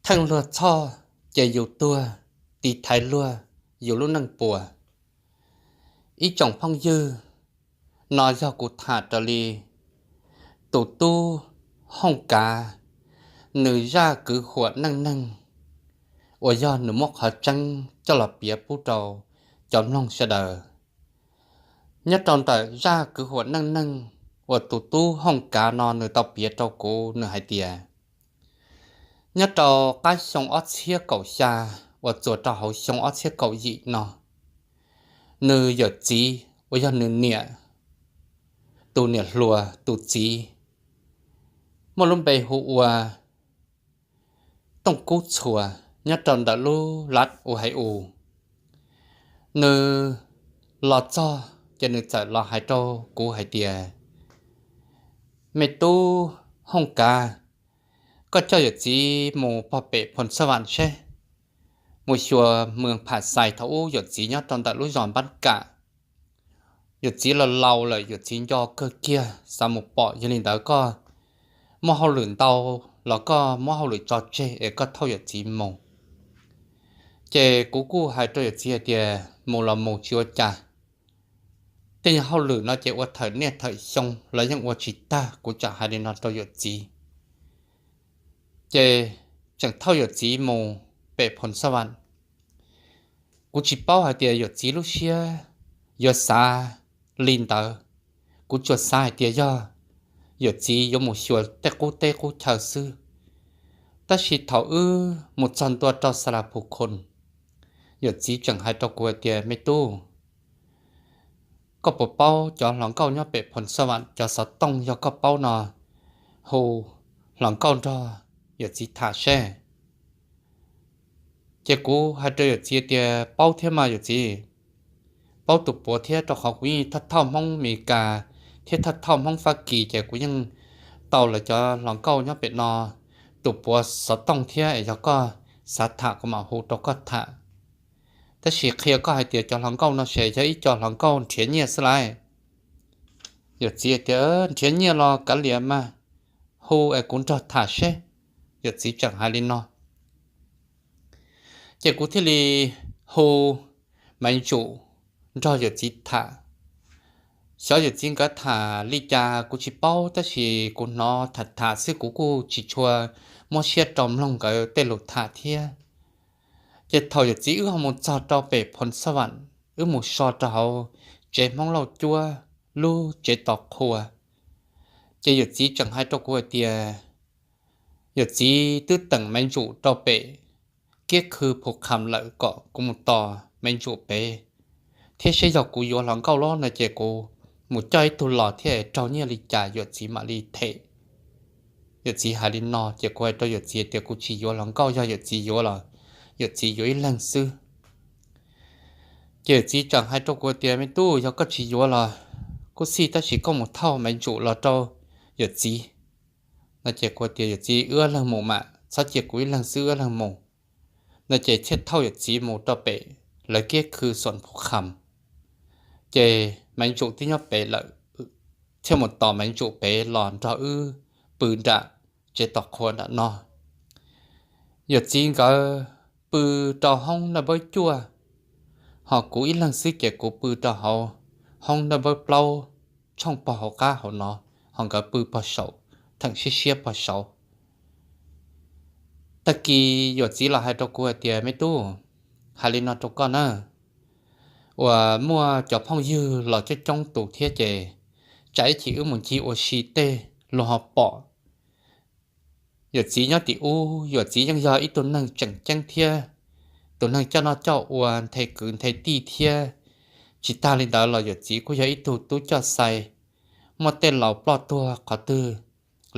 Theej luag txhoj ces yus tuag, tiv thaiv luag yus lub neej puas. Ib tsoom phooj ywg, no yog kuv tham raws li tus tub Hooj Kav nws zaj kwv huam neej neeg uas yog nws muab qhov tseeb coj los piav pub rau cov mloog sawv daws. Nyob rau ntawm zaj kwv huam neej neeg uas tus tub Hooj Kav no nws tau piav rau kuv, nws hais tias nyob rau qab xyoo ob txhiab kaum xya uas txuas rau hauv xyoo ob txhiab kaum yim no, nws yawm txiv uas yog nws niam, tus niam hluas tus txiv, muaj lub npe hu ua Tooj Kub Txhuas nyob rau ntawm lub lav U Hais U. Nws los txog ces nws txawm los hais rau kuv hais tias, me tub Hooj Kav, koj coj yawm txiv mus pog pem Phoo Xab Vam seb, mus xyuas Mws Pham Xais. Thaum ub yawm txiv nyob rau ntawm lub zos Npab Kam. Yawm txiv los laus lawm, yawm txiv nco kawg kiag, xav mus pom. Yog li ntawd koj muaj hauj lwm ntau los koj muab hauj lwm tso tseg es koj thauj yawm txiv mus. Ces kuv kuj hais rau yawm txiv hais tias mus los mus tsis ua cas, tej nyuag hauj lwm no ces ua thawm niaj thawm xyoo los yeej ua tsis tag. Kuv tseem hais li no rau yawm txiv, ces tseem thauj yawm txiv mus pem Phoo Xab Vam. Kuv tsis paub hais tias yawm txiv lub siab yuav xav li ntawd. Kuv tsuas xav hais tias yog yawm txiv yuav mus xyuas tej qub teb qub chaw xwb. Tab sis thaum wb mus txog ntua rau Xas Las Phu Khoo, yawm txiv tseem hais rau kuv hais tias, me tub, koj puas paub cov hluas nkauj nyob pem Phoo Xab Vam cov xov tooj? Yog koj paub no, hu hluas nkauj nrog yawm txiv tham seb. Ces kuv hais rau yawm txiv tias, paub thiab mas yawm txiv, paub tus puav thiab, rau qhov kuv yeej thawj thawj Hmoob Mes Kas thiab thawj thawj Hmoob Fab Kis ces kuv yeej tau lawv cov hluas nkauj nyob pem no tus puav xov tooj thiab. Es yog koj xav tham kuv mam hu rau koj tham. Tab sis qhia koj hais tias cov hluas nkauj no ces yog ib co hluas nkauj nrhiav nyiaj xwb lauj. Yawm txiv tias, nrhiav nyiaj los kav liam mas, hu es kuv nrog tham seb. Yawm txiv tseem hais li no, ces kuv thiaj li hu Maiv Ntsum nrog yawm txiv tham. Xyov yawm txiv nkawd tham li cas kuv tsis paub, tab sis kuv hnov tham tham xwb, kuv kuj tsis tshua muab siab rau mloog nkawd tej lus tham thiab. Ces thaum yawm txiv wb ho mus txog rau pem Phoo Xab Vam, wb mus so rau hauv tsev Hmoob Lauj Cuab lub tsev tos qhua, ces yawm txiv tseem hais rau kuv hais tias, yawm txiv twb teem Maiv Ntsum rau pem kiab khw Phu Kham lawm, kom kuv mus tos Maiv Ntsum pem thiab seb yog kuv yuav hluas nkauj los no ces kuv mus coj ib tug los thiab raug nyiaj li cas yawm txiv mam li them. Yawm txiv hais li no ces kuv hais rau yawm txiv tias kuv tsis yuav hluas nkauj, yog yawm txiv yuav los yawm txiv yuav ib leeg xwb. Ces yawm txiv tseem hais rau kuv tias, me tub, yog koj tsis yuav los kuj xij, tab sis koj mus thauj Maiv Ntsum los rau yawm txiv no ces kuv tias, yawm txiv, wb ob leeg mus mas, txhob cia kuv ib leeg xwb, wb ob leeg mus no ces thiaj thauj yawm txiv mus rau pem lawv kiab khw Xuam Phu Kham. Ces Maiv Ntsum twb nyob pem lawm, thiaj mus tos Maiv Ntsum pem los nrog wb pw nram tsev tos qhua nram no. Yawm txiv nkawd pw rau hoob naj npawb cuaj, ho kuv ib leeg xwb ces kuv pw rau hauv hoob naj npawb plaub, tshooj pog hauv qab hauv no, ho nkawd pw pog saum, theem siab siab pog saud. Tag kis yawm txiv los hais rau kuv hais tias, me tub, hais li no rau koj na, uas muaj cov phooj ywg los coob coob tus thiab ces tsam ib chim wb mus ncig ua si tej luag ho pom. Yawm txiv nyob tim ub, yawm txiv yeej yog ib tug neeg tseem ceeb thiab tus neeg coj noj coj ua nthe kwv nthe tij thiab. Tsis tag li ntawd los yawm txiv kuj yog ib tug tub coj xais, muaj tej laus ploj tuag qhov twg,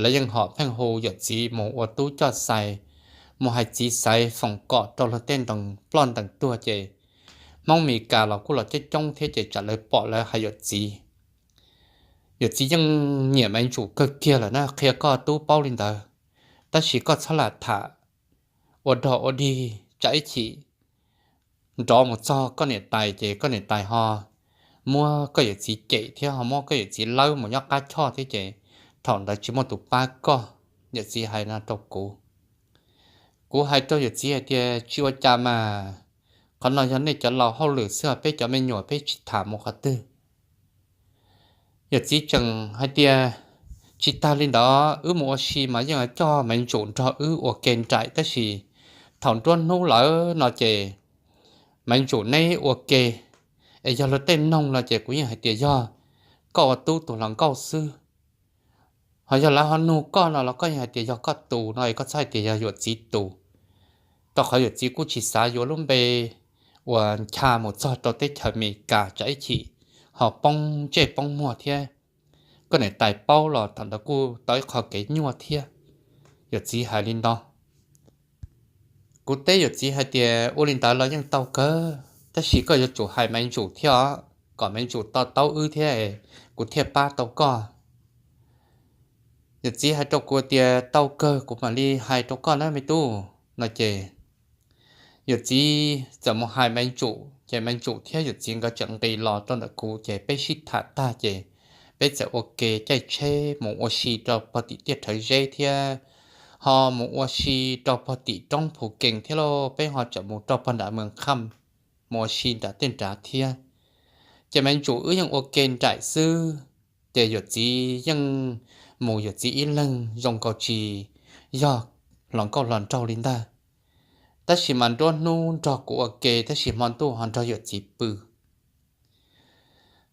lawv yeej hom pheej hu yawm txiv mus ua tub coj xais, mus hais txiv xaiv foom kom rau luag tej ntoos ploj ntees tuag ces Hmoob Mes Kas los kuj los coob coob thiab ces tsam lawv pom lawv hais yawm txiv. Yawm txiv yeej nyiam Maiv Ntsum kawg kiag lawm na, qhia koj tub paub li ntawd, tab sis koj txhob lam tham ua dog ua dig, tsam ib chim nrov mus txog koj niam tais ces koj niam tais ho muab koj yawm txiv cem thiab ho muab koj yawm txiv lawb mus nyob qab choj thiab ces thaum ntawd tsis muaj tus pab koj. Yawm txiv hais no rau kuv. Kuv hais rau yawm txiv hais tias, tsis ua cas mas, qhov no yog nej cov laus hauj lwm xwb, peb cov me nyuam peb tsis tham mus qhov twg. Yawm txiv tseem hais tias, tsis tas li ntawd, wb mus ua si mas yeej coj Maiv Ntsum nrog wb ua ke nraim, tab sis thaum nruab hnub lawm no ces Maiv Ntsum neb ua ke, es yog luag tej noog no ces kuv yeej hais tias yog koj ua tub tus hluas nkauj xwb. Ho yog lawv ho nug koj no los koj yeej hais tias yog koj tus no, es koj txhob hais tias yog yawm txiv tus, rau qhov yawm txiv kuj tsis xav yuav lub npe uas ncha mus txog rau teb chaws Amelikas tsam ib chim ho poob ntsej poob muag thiab koj niam tais paub los thaum ntawd kuj tau ib qho kev nyuaj thiab. Yawm txiv hais li no. Kuv teb yawm txiv hais tias, ua li ntawd los yeej tau kawg, tab sis koj yuav tsum hais Maiv Ntsum thiab os, kom Maiv Ntsum to taub wb thiab, kuv thiaj pab tau koj. Yawm txiv hais rau kuv tias, tau kawg, kuv mam li hais rau koj na me tub no ces yawm txiv txawm mus hais Maiv Ntsum, ces Maiv Ntsum thiab yawm txiv nkawd tseem nqis los rau ntawm kuv, ces peb sib tham tag ces peb txawm ua ke caij tsheb mus ua si rau pog tim tiaj rhawv zeb thiab ho mus ua si rau pog tim roob Phu Kees thiab lauj, peb ho tseem mus rau pog nram Mws Kham, mus ua si nram tej nrad thiab. Ces Maiv Ntsum wb yeej ua ke nraim xwb, ces yawm txiv yeej mus yawm txiv ib leeg zoo nkaus tsis yog hluas nkauj hluas nraug li ntag. Tab sis mas nruab hnub nrog kuv ua ke, tab sis hmo ntuj ho nrog yawm txiv pw.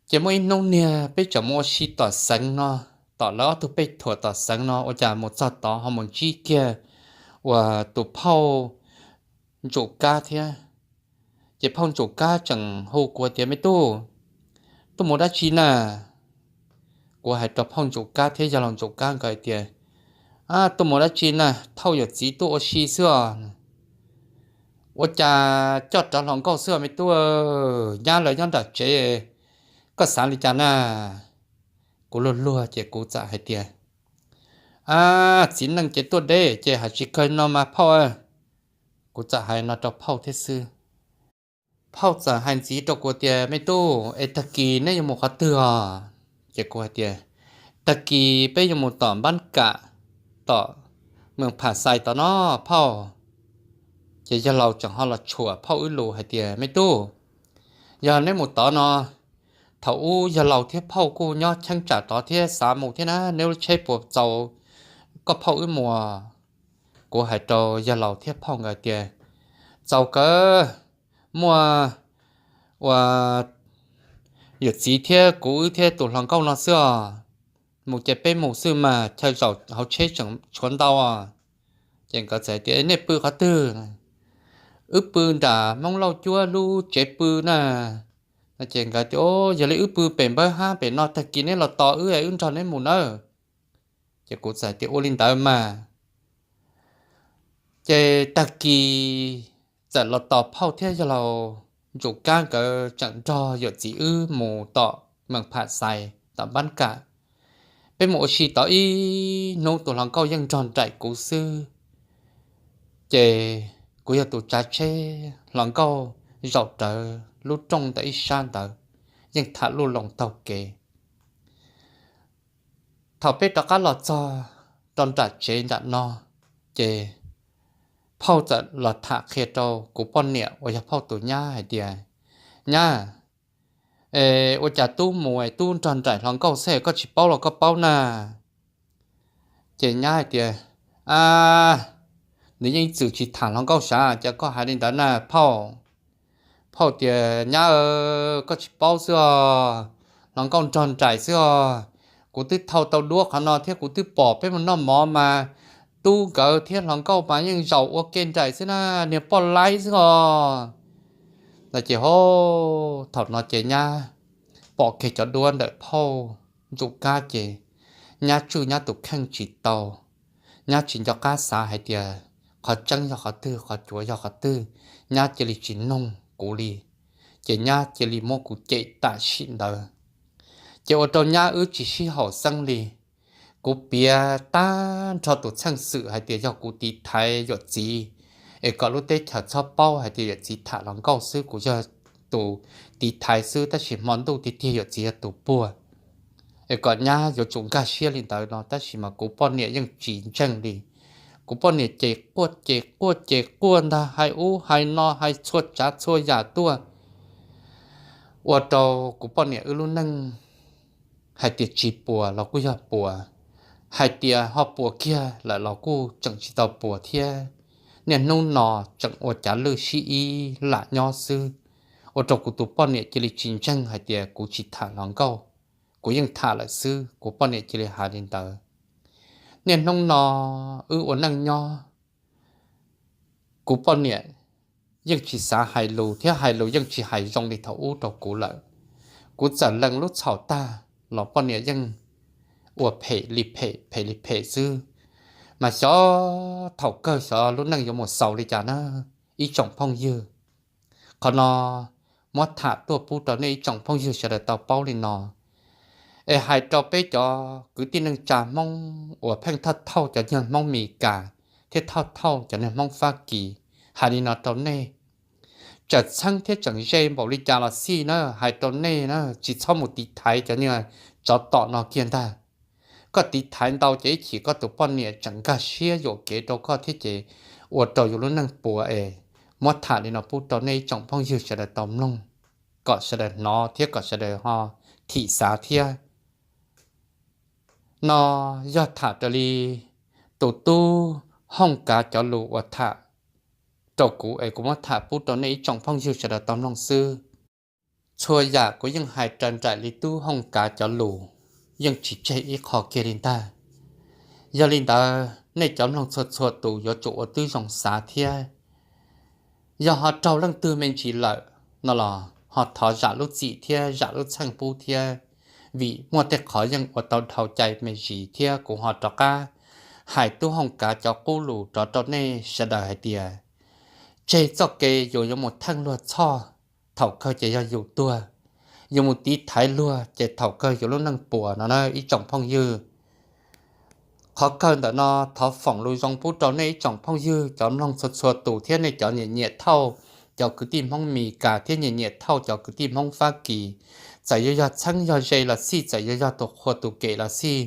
Ces muaj ib hnub niag peb tseem mus ua si tom xeev no, tom lawv ob tug pej thuam tom xeev no, ua cas mus txog tod ho mus ntsib kiag uas tus phauj Ntsum Kab thiab. Ces phauj Ntsum Kab tseem hu kuv tias, me tub, tuaj mus dab tsi na? Kuv hais rau phauj Ntsum Kab thiab yawg laus Ntsum Kab nkawd hais tias, tuaj mus dab tsi na, thauj yawm txiv tuaj ua si xwb os. Ua cas coj rawv hluas nkauj xwb os me tub, nyab lawv nyob nram tsev, koj xav li cas na? Kuv luag luag ces kuv txawm hais tias, txiv neej ces tuaj deb ces hais tsis kawg no mas phauj. Kuv txawm hais no rau phauj thiab xwb. Phauj txawm hais ntxiv rau kuv tias, me tub, es tag kis neb yuav mus qhov twg os? Ces kuv hais tias, tag kis peb yuav mus tom Npab Kam, tom Mees Pham Xais tom no phauj. Ces yawg laus tseem ho los tshuam phauj wb lus hais tias, me tub, yog neb mus tod no, thaum ub yawg laus thiab phauj kuj nyob cheeb tsam tod thiab xav mus thiab na, neb lub tsheb puas txaus koj phauj wb mus? Kuv hais rau yawg laus thiab phauj nkawd tias, txaus kawg, muaj ua yawm txiv thiab kuv wb thiab tus hluas nkauj no xwb os. Mus ces peb mus xwb mas, chaw zaum hauv tsheb tseem tshuav ntau. Ces nkawd txawm tias, nej pw qhov twg? Wb pw nram Hmoob Lauj Cuab lub tsev pw na. Ces nkawd tias, yog li wb pw pem Npawb Hab pem no, tag kis neb los tos wb, wb nrog neb mus nawb. Ces kuv txawm tias, ua li ntawd mas. Ces tag kis txawm los tos phauj thiab yawg laus Ntsum Kab nkawd tseem nrog yawm txiv wb mus tom Mees Pham Xais tom Npab Kam. Peb mus ua si tod ib hnub, tus hluas nkauj yeej nrog nraim kuv xwb. Ces kuv yog tus tsav tsheb, hluas nkauj zaum rawv lub rooj ntawm ib sab ntawd, yeej tham luj loos taug kev. Thaum peb rov qab los txog rau nram tsev nram no, ces phauj txawm los tham qhia rau kuv poj niam uas yog phauj tus nyab hais tias, nyab, ua cas tub mus es tub nrog nraim hluas nkauj xwb, koj tsis paub los koj paub na? Ces nyab hais tias, a, nws yeej ib txwm tsis tham hluas nkauj sav, cas koj hais li ntawd na phauj? Phauj tias, nyab, koj tsis paub xwb os, hluas nkauj nrog nraim xwb os. Kuv twb thau tau duab qhov no thiab kuv twb pom peb mus noj mov mas tub nkawd thiab hluas nkauj mas yeej zaum ua ke nraim xwb na, niag poj laib xwb os. No ces ho thaum no ces nyab pom kiag cov duab ntawm phauj Ntsum Kab ces nyab tswj nyab tus kheej tsis tau. Nyab tsis nco qab xav hais tias qhov tseeb yog qhov twg, qhov cuav yog qhov twg, nyab cia li tsis noog kuv li. Ces nyab cia li muab kuv cem tam sim ntawd. Ces ua rau nyab wb tsis sib haum xeeb li. Kuv piav tag nrho tus txheej xwm hais tias yog kuv tiv thaiv yawm txiv, es kom lub teb chaws txhob paub hais tias yawm txiv tham hluas nkauj xwb, kuv yog tus tiv thaiv xwb, tab sis hmo ntuj tiag tiag yawm txiv yog tus puag. Es kom nyab yuav tsum nkag siab li ntawd no, tab sis mas kuv poj niam yeej tsis ntseeg li. Kuv poj niam ces quaj ces quaj ces quaj ntag, hais ub hais no hais txhua tsav txhua yam tuaj, ua rau kuv poj niam wb lub neej hais tias tsis puas los kuj yog puas, hais tias ho puas kiag lawm los kuj tseem tsis tau puas thiab. Niaj hnub no tseem ua cav lwj sib ib lam nyob xwb, ua rau kuv tus poj niam cia li tsis ntseeg hais tias kuv tsis tham hluas nkauj, kuv yeej tham lawm xwb, kuv poj niam cia li hais li ntawd. Niaj hnub no wb ua neej nyob, kuv poj niam yeej tsis xav hais lus thiab hais lus yeej tsis hais zoo li thaum ub rau kuv lawm. Kuv txawm lees lub txhaum tag los poj niam yeej ua phem li phem phem li phem xwb. Mas xyov thaum kawg xyov lub neej yuav mus xaus li cas na ib tsoom phooj ywg. Qhov no muab tham tuaj pub rau nej ib tsoom phooj ywg sawv daws tau paub li no, es hais rau peb cov kwv tij neej tsa Hmoob uas pheej thauj thauj cov nyuag Hmoob Mes Kas thiab thauj thauj cov nyuag Hmoob Fab Kis, hais li no rau nej, tseem txheeb thiab tseem ze npaum li cas los xij na, hais rau nej na, tsis txhob mus tiv thaiv cov nyuag tsov tom no kiag ntag. Koj tiv thaiv ntau ces ib chim koj tus poj niam tseem nkag siab yuam kev rau koj thiab ces ua rau yus lub neej puas es. Muab tham li no pub rau nej ib tsoom phooj ywg sawv daws tau mloog, kom sawv daws hnov thiab kom sawv daws ho thim xav thiab. No yog tham raws li tus tub Hooj Kav cov lus uas tham rau kuv es kuv muab tham pub rau nej ib tsoom phooj ywg sawv daws tau mloog xwb. Txhua yam kuv yeej hais raws nraim li tub Hooj Kav cov lus, yeej tsis tseg ib qho kiag li ntag. Yog li ntawd nej cov mloog txhua txhua tus yuav tsum ua tib zoo xav thiab. Yog ho raug leej twg me ntsis lawm no los ho thov zam lub txim thiab zam lub txheej pub thiab, vim muaj tej qhov yeej ua tau dhau cai me ntsis thiab kuv ho rov qab hais tub Hooj Kav cov qub lus rov rau nej sawv daws hais tias, tseg txoj kev yus yuav mus theej luag txhoj, thaum kawg ces yog yus tuag, yus mus tiv thaiv luag ces thaum kawg yus lub neej puas no na ib tsoom phooj ywg. Qhov kawg ntawm no thov foom lus zoo pub rau nej ib tsoom phooj ywg cov mloog txhua txhua tus thiab nej cov nyiam nyiam thauj cov kwv tij Hmoob Mes Kas thiab nyiam nyiam thauj cov kwv tij Hmoob Fab Kis, txawm yuav yog txheeb yog ze los xij, txawm yuav yog tus qhua tus kem los xij,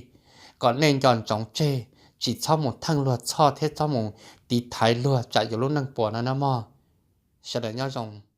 kom nej nco ntsoov tseg, tsis txhob mus theej luag txhoj thiab txhob mus tiv thaiv luag tsam yus lub neej puas no na mog. Sawv daws nyob zoo.